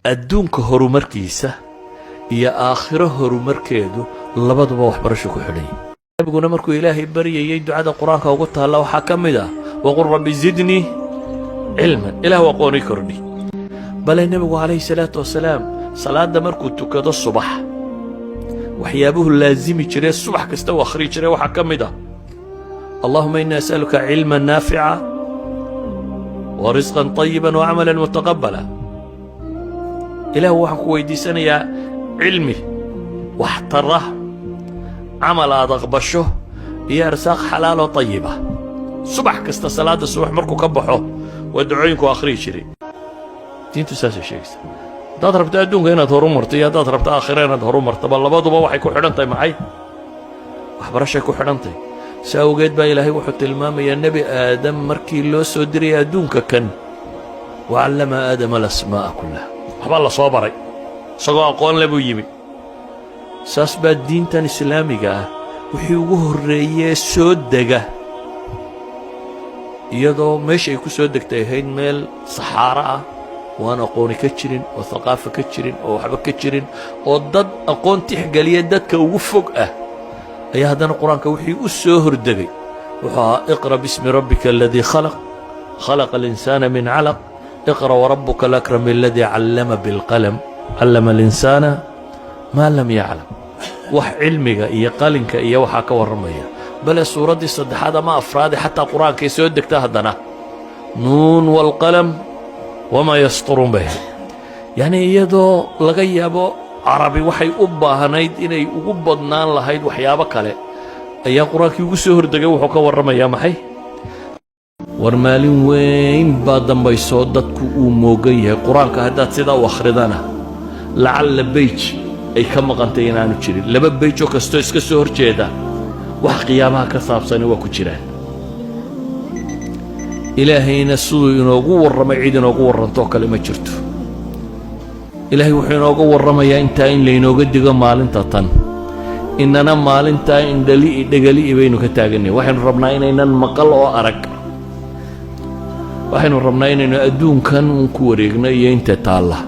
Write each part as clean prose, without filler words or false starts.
Adduunka horumarkiisa iyo aakhiro horumarkeedu labaduba waxbarasho ku xidhan yahi. Nabiguna markuu Ilaahay baryayey, ducada Qur-aanka ugu taalla waxaa ka mid ah: "وقل رب زدني علما", Ilahu aqooni kordhi. Bale nebigu calayhi salaatu wasalaam salaadda markuu tukado subax, waxyaabuhu laasimi jiree subax kasta u akhriyi jiray waxaa ka mid ah: "اللهم إني أسألك علما نافعا ورزقا طيبا وعملا متقبلا". Ilaahu, waxaan ku weydiisanayaa cilmi wax tara, camal aad aqbasho iyo arsaaq xalaaloo tayiba. Subax kasta salaadda subax markuu ka baxo waa ducooyinku akhriyi jiray. Diintu saasay sheegaysaa. Haddaad rabto adduunka inaad horu marto iyo haddaad rabto aakhira inaad horu martaba, labaduba waxay ku xidhan tahay maxay? Waxbarashay ku xidhantahay. Si awgeed baa Ilaahay wuxuu tilmaamayaa Nebi Aadam markii loo soo dirayay adduunka kan: "وعلم آدم الأسماء كلها". Waxbaa la soo baray, isagoo aqoon le buu yimi. Saas baa diintan islaamiga ah wixii ugu horreeyee soo dega, iyadoo meesha ay ku soo degtay ahayd meel saxaaro ah oo aan aqooni ka jirin oo thaqaafa ka jirin oo waxba ka jirin oo dad aqoon tixgeliya dadka ugu fog ah, ayaa haddana Qur-aanka wixii u soo hordegay wuxuu ahaa: "اقرأ باسم ربك الذي خلق، خلق الإنسان من علق، اقرأ وربك الأكرم الذي علم بالقلم، علم الإنسان ما لم يعلم". Wax cilmiga iyo qalinka iyo waxaa ka warramaya. Bale suuraddii saddexaad ama afraade xataa Qur-aankay soo degta haddana "ن والقلم وما يسطرون" bay ahayd. Yacnii, iyadoo laga yaabo Carabi waxay u baahnayd inay ugu badnaan lahayd waxyaabo kale, ayaa Qur-aankii ugu soo hordegay wuxuu ka warramayaa maxay? War maalin weyn baa dambaysoo dadku uu moogan yahay. Qur-aanka haddaad sidaa u akhridana, lacalla page ay ka maqantay inaanu jirin. Laba page oo kastoo iska soo hor jeeda wax qiyaamaha ka saabsani waa ku jiraan. Ilaahayna siduu inoogu warramay cid inoogu warrantoo kale ma jirto. Ilaahay wuxuu inooga warramayaa intaa in laynooga digo maalinta tan, inana maalintaa indhali'i dhegali'i baynu ka taagannahy. Waxaynu rabnaa inaynan maqal oo arag. Waxaynu rabnaa inaynu adduunkan uun ku wareegno iyo inta taalla.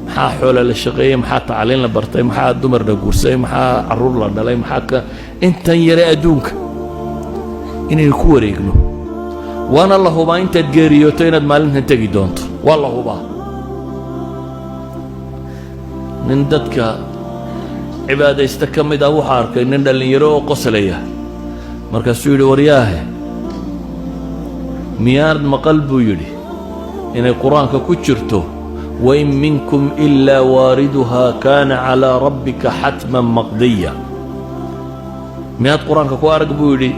Maxaa xoola la shaqeeyey? Maxaa tacliin la bartay? Maxaa dumar la guursaday? Maxaa carruur la dhalay? Maxaa ka intan yare adduunka inaynu ku wareegno? Waana la hubaa intaad geeriyooto inaad maalintan tegi doonto, waa la hubaa. Nin dadka cibaadaysta ka mid ah wuxuu arkay nin dhallinyaro oo qoslaya. Markaasuu yidhi: "Waryaahe, miyaanad maqal," buu yidhi, "inay Qur-aanka ku jirto: 'وإن منكم إلا واردها كان على ربك حتما مقضيا'? Miyaad Qur-aanka ku arag," buu yidhi,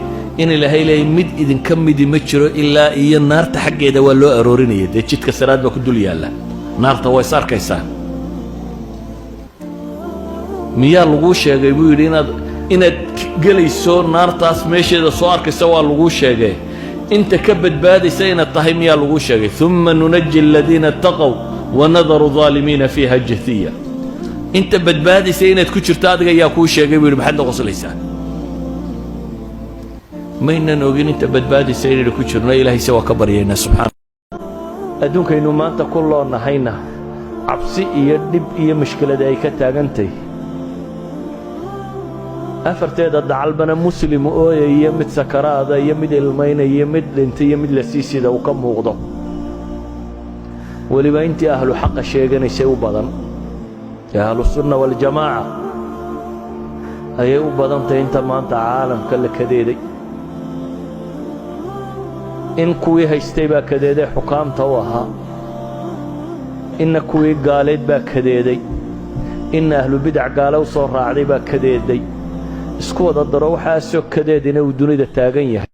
"in Ilaahay leeyay mid idinka midi ma jiro ilaa iyo naarta xaggeeda waa loo aroorinaya? Dee jidka siraad baa ku dul yaalla, naarta waa is arkaysaan. Miyaa laguu sheegay," buu yidhi, inaad gelayso naartaas meesheeda soo arkaysa? Waa laguu sheegay. Inta ka badbaadaysa inaad tahay miyaa laguu sheegay? 'ثم ننجي الذين اتقوا ونذر الظالمين فيها جثيا'. Inta badbaadaysa inaad ku jirto adiga yaa kuu sheegay?" buu yidhi. "Maxaad la qoslaysaa? Maynan ogin inta badbaadaysa inaynu ku jirno. Ilaahayse waa ka baryaynaa subxaana. Adduunkaynu maanta ku loonnahayna cabsi iyo dhib iyo mushkilada ay ka taagantay, afarteeda dacalbana Muslim ooyaya, mid sakaraada iyo mid ilmaynaya, mid dhintay iyo mid la sii sida uu ka muuqdo, weliba intii ahlu xaqa sheeganaysay u badan ee Ahlusunna Waljamaaca ayay u badantahay inta maanta caalamka la kadeeday. In kuwii haystay baa kadeeday xukaamta u ahaa, inna kuwii gaaleed baa kadeeday, inna ahlu bidac gaale u soo raacday baa kadeeday. Isku wada daro, waxaasoo kadeedina uu dunida taagan yahay.